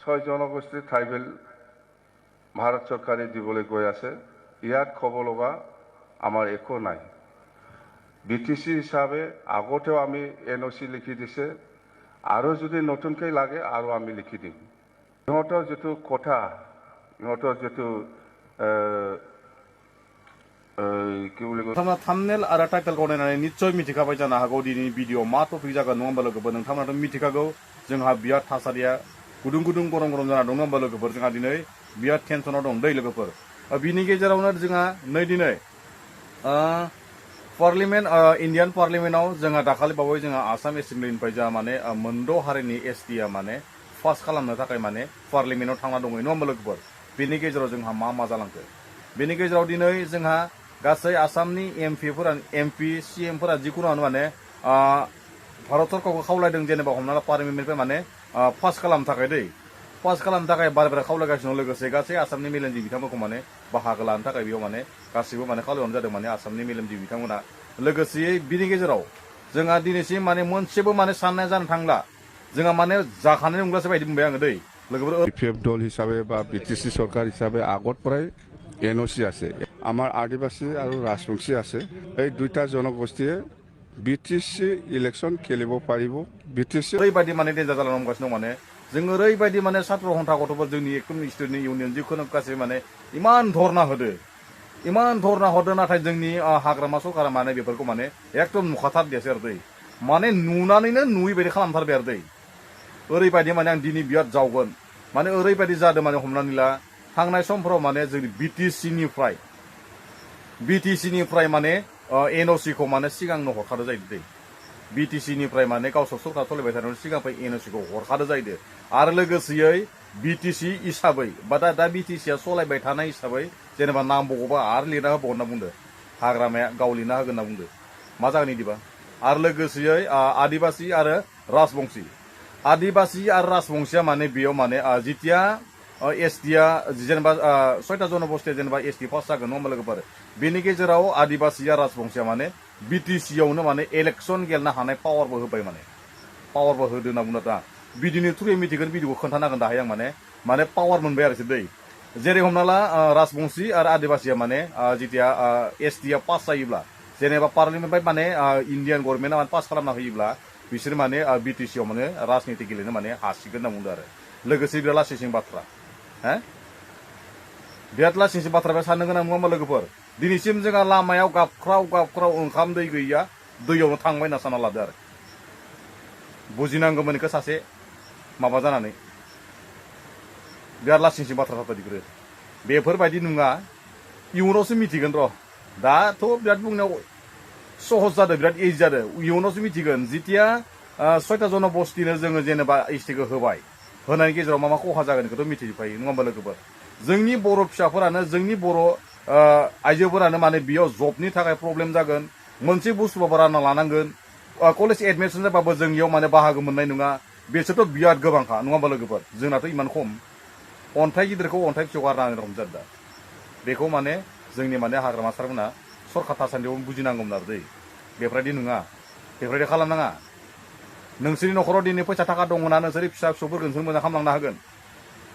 ছয় জনগোষ্ঠী ট্রাইবেল ভাৰত চৰকাৰে দিবলৈ গৈ আছে। ইয়াত ক'ব লগা আমাৰ একো নাই। BTC হিচাপে আগতেও আমি NOC লিখি দিছে, আৰু যদি নতুনকৈ লাগে আৰু আমি লিখি দিম। ইহঁতৰ যিটো কথা, ইহঁতৰ যিটো কি বুলি কয় থাম্বনেল आरो टाइटेलखौ नायनानै निस्सय मिथिखाबाय जानो हागौ दिनैनि भिडिअ मा टपिक जागोन नङा होमबा लोगोफोर। नोंथांमोनाथ' मिथिखागौ जोंहा बिराद थासारिया गुदुं गुदुं गरम गरम जाना दं नङा होमबा लोगोफोर। जोंहा दिनै बिराद टेनसनाव दं दै लोगोफोर। बिनि गेजेरावनो जोंहा नै दिनै पार्लिमेन्ट इन्डियान पार्लिमेन्टआव जोंहा दाखालि बावै जोंहा आसाम एसेम्ब्लिनिफ्राय जोंहा माने मोनद' हारिनि STआ माने पास खालामनो थाखाय माने पार्लिमेन्टआव थांना दङ नङा होमबा लोगोफोर। बेनि गेजेराव जोंहा मा जालांखो, बेनि गेजेराव दिनै जोंहा गासै आसामनि MP CMफोरा जिखुनुआनो माने भारत सरकारखौ खावलायदों जेनेबा हमना ला पार्लिमेन्टनिफ्राय माने पास खालामनो थाखाय दै, पास खालामनो थाखाय बारे खावलायगासिनो लोगोसे गासै आसामनि मेलेमजिबि बिथांमोनखौ माने बाहागो लानो थाखाय बेयाव माने गासिबो माने खावलायहरनाय जादों माने आसामनि मेलेमजिबि बिथांमोना। लोगोसेयै बिनि गेजेराव जोंहा दिनैसिम माने मोनसेबो माने साननाय जानो थांला, जोंहा माने जाखानाय नंलासो बायदि बुंबाय आङो दै लोगोफोर। PF দল হিসাবে বা BTC সরকার হিসাবে আগত পৰাই NOC আছে। আমাৰ আদিবাসী আৰু ৰাজবংশী আছে। এই দুইটা জনগোষ্ঠীয়ে BTC ইলেকশ্যন খেলিব পাৰিব। BTC ओरैबायदि माने डेन्जार जालांनो हमगासिनो दं माने जों ओरैबायदि माने छात्र हन्था गथ'फोर जोंनि एकदम स्टुडेन्ट इउनियन जिखुनु गासै माने इमान धरना होदो नाथाय जोंनि हाग्रामा सरकारा माने बेफोरखौ माने एकदम नुखाथारदियासै आरो दै, माने नुनानैनो नुयै बायदि खालामथारबाय आरो दै। ओरैबायदि माने आं दिनै बिराद जावगोन माने ओरैबायदि जादों माने हमनानै ला थांनाय समफोराव माने जोंनि BTCनिफ्राय माने NOCखौ माने सिगांनो हरखादो जाहैदों दै। BTCनिफ्राय माने गावसोर सरकार सलायबाय थानायाव सिगांनिफ्राय NOCखौ हरखादो जाहैदों। आरो लोगोसेयै BTC हिसाबै बा दा BTCआ सलायबाय थानाय हिसाबै जेनेबा नांबावगौबा आरो लिरना होबाव होनना बुंदो, हाग्रामाया गाव लिरना होगोन होनना बुंदो। मा जागोन इदिबा? आरो लोगोसेयै आदिबासि आरो राजबंशिया माने बेयाव माने जितिया STआ जेनेबा 6टा जनगोष्ठीया जेनेबा ST पास जागोन नङा होमबा लोगोफोर। बेनि गेजेराव आदिबासि आरो राजबंशिया माने BTCआवनो माने इलेक्सन गेलेनो हानाय पावारबो होबाय, माने पावारबो होदो होनना बुंदों दा। बिदिनो थ्रुयै मिथिगोन भिडिअखौ खोन्थानो हागोन दाहाय आं माने पावार मोनबाय आरो दै। जेरै हमना ला राजबंशी आरो आदिबासिया माने जितिया STआ पास जायोब्ला जेनेबा पार्लिमेन्टनिफ्राय माने इन्डियान गभर्नमेन्टआ माने पास खालामना होयोब्ला बिसोर माने BTCआव माने राजनिति गेलेनो माने हासिगोन होनना बुंदों आरो। लोगोसे बिराद लासिंसिं बाथ्रा, बिराद लासिंसिं बाथ्रा बे साननो गोनां नङा होमबा लोगोफोर। दिनैसिम जोंहा लामायाव गाबख्राव ओंखाम दै गैया, दैयावनो थांबाय होनना सानना लादो आरो। बुजिनांगौमोन बेखौ सासे माबा जानानै, बिराद लासिंसिं बाथ्रा बेफोरो। बेफोरबायदि नङा, इयुनावसो मिथिगोन र'। दाथ' बिराद बुंनायाव सहज जादों, बिराद इजि जादों। इयुनावसो मिथिगोन जितिया 6टा जनगोष्ठीनो जोङो जेनेबा STखौ होबाय, होनायनि गेजेराव मा खहा जागोन बेखौथ' मिथिजोबखायो नङा होमबा लोगोफोर। जोंनि बर' फिसाफोरानो जोंनि बर' आइजोफोरानो माने बेयाव जबनि थाखाय प्रब्लेम जागोन, मोनसे बुस्थुबाबो रानना लानांगोन, कलेज एडमिसन जाबाबो जों इयाव माने बाहागो मोननाय नङा। बेसोरथ' बिराद गोबांखा नङा होमबा लोगोफोर। जोंनाथ' इमान खम, अन्थाइ गिदिरखौ अन्थाइ फिसा गारनानै रखम जादों दा। बेखौ माने जोंनि माने हाग्रामा सारमोना सरकार थासान्दियाव बुजिनांगौमोन आरो दै। बेफोरबायदि नङा, बेफोरबायदि खालामनाङा। नोंसोरनि न'खराव दिनै फैसा थाखा दङना नोंसोर फिसा फिसौफोरखौ नोंसोर मोजां खालामलांनो हागोन,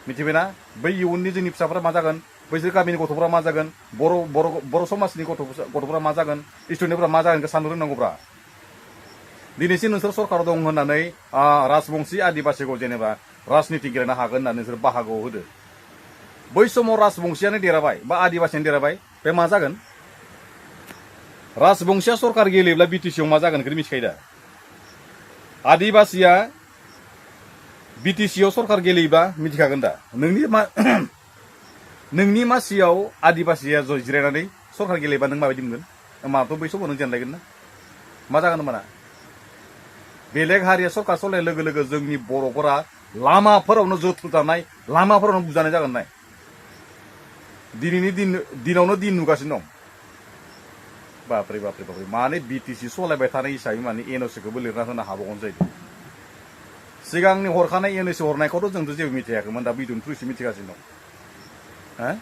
मिथिबायना। बै इयुननि जोंनि फिसाफोरा मा जागोन, बैसोर गामिनि गथ'फोरा मा जागोन, बर' समाजनि गथ'फोरा मा जागोन, स्टुडेन्टफोरा मा जागोन बेखौ साननो रोंनांगौब्रा। दिनैसिम नोंसोर सरकाराव दं होननानै राजबंशी आदिबासिखौ जेनेबा राजनिति गेलेनो हागोन होननानै नोंसोर बाहागोआव होदो। बै समाव राजबंशीयानो देरहाबाय बा आदिबासियानो देरहाबाय, बे मा जागोन? राजबंशीया सरकार गेलेयोब्ला BTCआव मा जागोन बेखौ मिथिखायो दा। आदिबासिया BTCआव सरकार गेलेयोबा मिथिखागोन दा। नोंनि मासियाव आदिबासिया जिरायनानै सरकार गेलेयोबा नों माबायदि मोनगोन? माथ' बै समाव नों जेनलायगोन ना। मा जागोन होमबाना? बेलेग हारिया सरकार सलायनाय लोगो लोगो जोंनि बर'फोरा लामाफोरावनो जोथ्रोजानाय, लामाफोरावनो बुजानाय जागोन नाय। दिनैनि दिनावनो दिन नुगासिनो दं। बापरे माने BTC सलायबाय थानाय हिसाबै माने NOCखौबो लिरना होनो हाबावगोन जाहैदों। सिगांनि हरखानाय NOC हरनायखौथ' जोंथ' जेबो मिथियाखैमोन, दा भिडिअनि थ्रुयैसो मिथिगासिनो दं।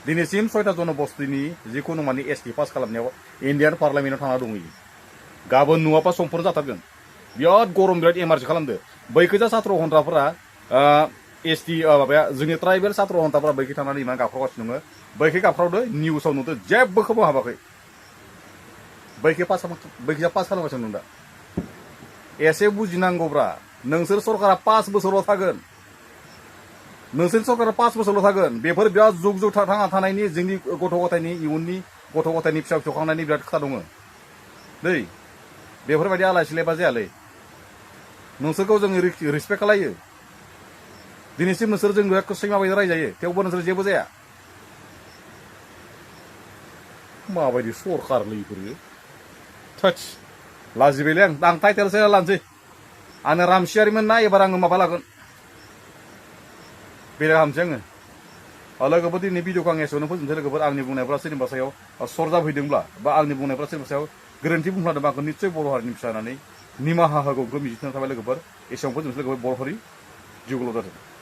दिनैसिम 6टा जनगोष्ठीनि जिखुनु माने ST पास खालामनायाव इन्डियान पार्लिमेन्टआव थांना दंहैयो। गाबोन नुवाबा समफोर जाथारगोन। बिराद गरम, बिराद एमारजि खालामदो। बैखोजा छात्र हन्थ्राफोरा एसटि माबाया जोंनि ट्राइबेल सात्र हन्थाफ्रा बैखि थांनानै इमान गाबख्रावगासिनो दङ बैखि गाबख्रावदो निउसाव नुदो जेबोखौबो हाबाखै बैखि पास खालामगासिनो दं दा एसे बुजिनांगौब्रा नोंसोर सरकारा 5 बोसोरल' थागोन नोंसोर सरकारा 5 बोसोरल' थागोन बेफोर बिराद जुग जुग थांना थानायनि जोंनि गथ' गथायनि इयुननि गथ' गथायनि फिसा फिसौ खांनायनि बिराद खोथा दङ दै बेफोरबायदि आलाय सिलायबा जायालै नोंसोरखौ जों रिसपेक्ट खालायो दिनैसिम नोंसोर जों बिराद सैमा बायदि रायजायो थेवबो नोंसोर जेबो जाया माबायदि सरकारलै इफोरो थोस लाजिबायलै आं टाइटेलसो लानोसै आंनो रामसियारिमोन ना एबार आङो माबा लागोन बेलेग हामसै आङो लोगोफोर दिनै भिडिअखौ आं एसेयावनो फोजोबनोसै लोगोफोर आंनि बुंनायफ्रा सोरनिबा सायाव सर जाफैदोंब्ला बा आंनि बुंनायफ्रा सोरनिबा सायाव गोरोन्थि बुंफ्लांदोंबा आंखौ निस्सय बर' हारिनि फिसा होननानै निमाहा होगौखौ मिजिंथिनाय थाबाय लोगोफोर एसेयावनो फोजोबनोसै लोगोफोर बर' हारि जिउल' जाथों